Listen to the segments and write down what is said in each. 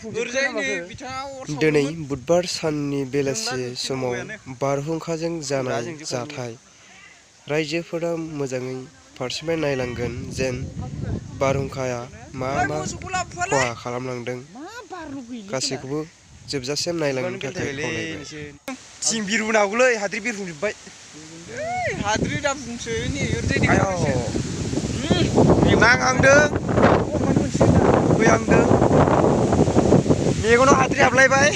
दिनै बुधबार साननि बेलासि समाव बारहुंखाजों जानाय जाथाय रायजोफोरा मोजाङै फारसेनिफ्राय नायलांगोन जेन बारहुंखाया मा खहा खालामलांदों गासैखौबो जोबजासिम नायलांनो थाखाय खावलायबाय। थिं बिरबोनांगौलै हाद्रि बिरफुंजोब्बाय। हाद्रि दाबुंसो नै ओरैनो नांहांदों फैहांदों मेगनाव हाद्रि हाबलायबाय।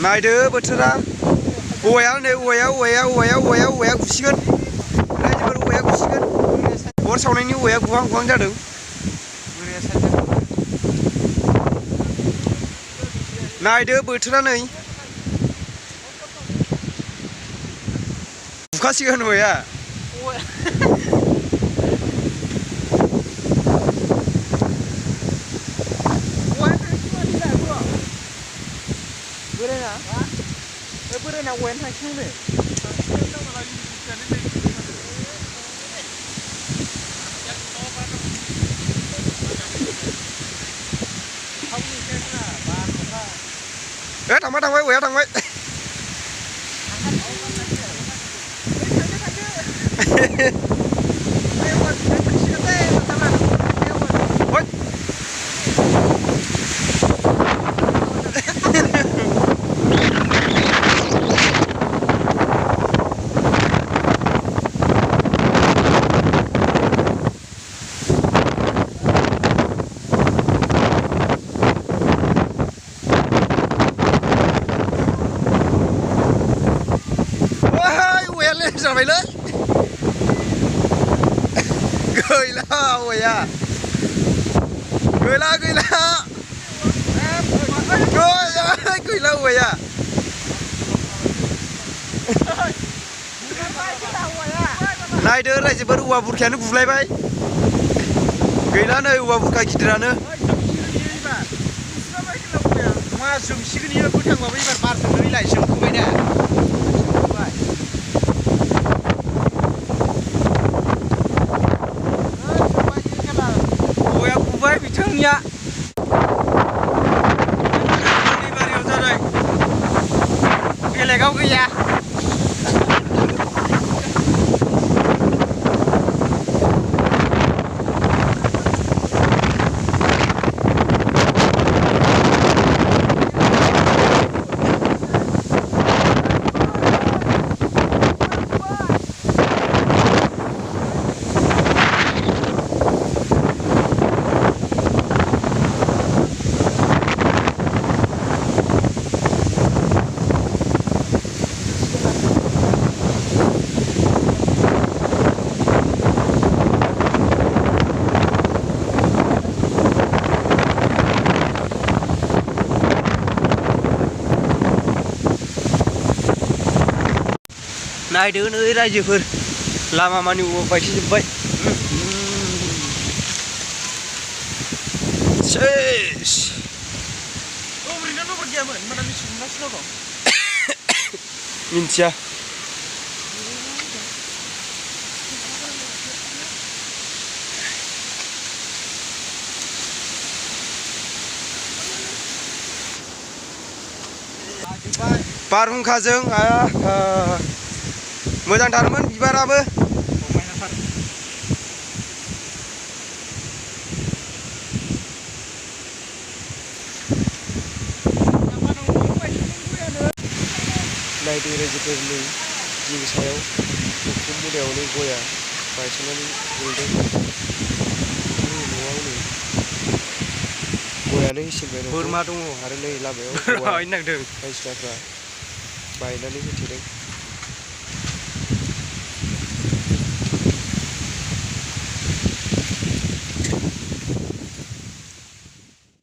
नायदो बोथोरा औवाया नै औवाया गुसिगोन रायजोफोर औवाया गुसिगोन अर सावनायनि औवाया गुहां गुहां जादों। नायदो बोथोरा नै बुखासिगोन औवाया। बोरायना औवायानो थांसिगोन थांबाय औवाया थांबाय। जाबायलै गैला औवाया गैला औवाया नायदो रायजोफोर औवा बुरखायानो गुलायबाय गैला नै औवा बुरखा गिदिरानो मा जोंसिगोन इयो फोथांबाबो एबार बारजों नैलाय जोंखोबाय दा बिथांनिया बारियाव जादों बेलेगाव गैया। नायदो नै रायजोफोर लामा मानि औवा बायसिजोब्बाय सेस ओरैनो नबर गैयामोन माने सुंगासिनो दं मिन्थिया बारहुंखाजों मोजांथारमोन बिबाराबो नायदो रायजोफोरनि जिं सायाव उखुम मुदायावनो गया बायस'नानै गोलैदों न'आव नै गयानो एसेबाय बोरमा दङ आरो नै लामायाव बायसिनाफ्रा बायनानै होथेदों।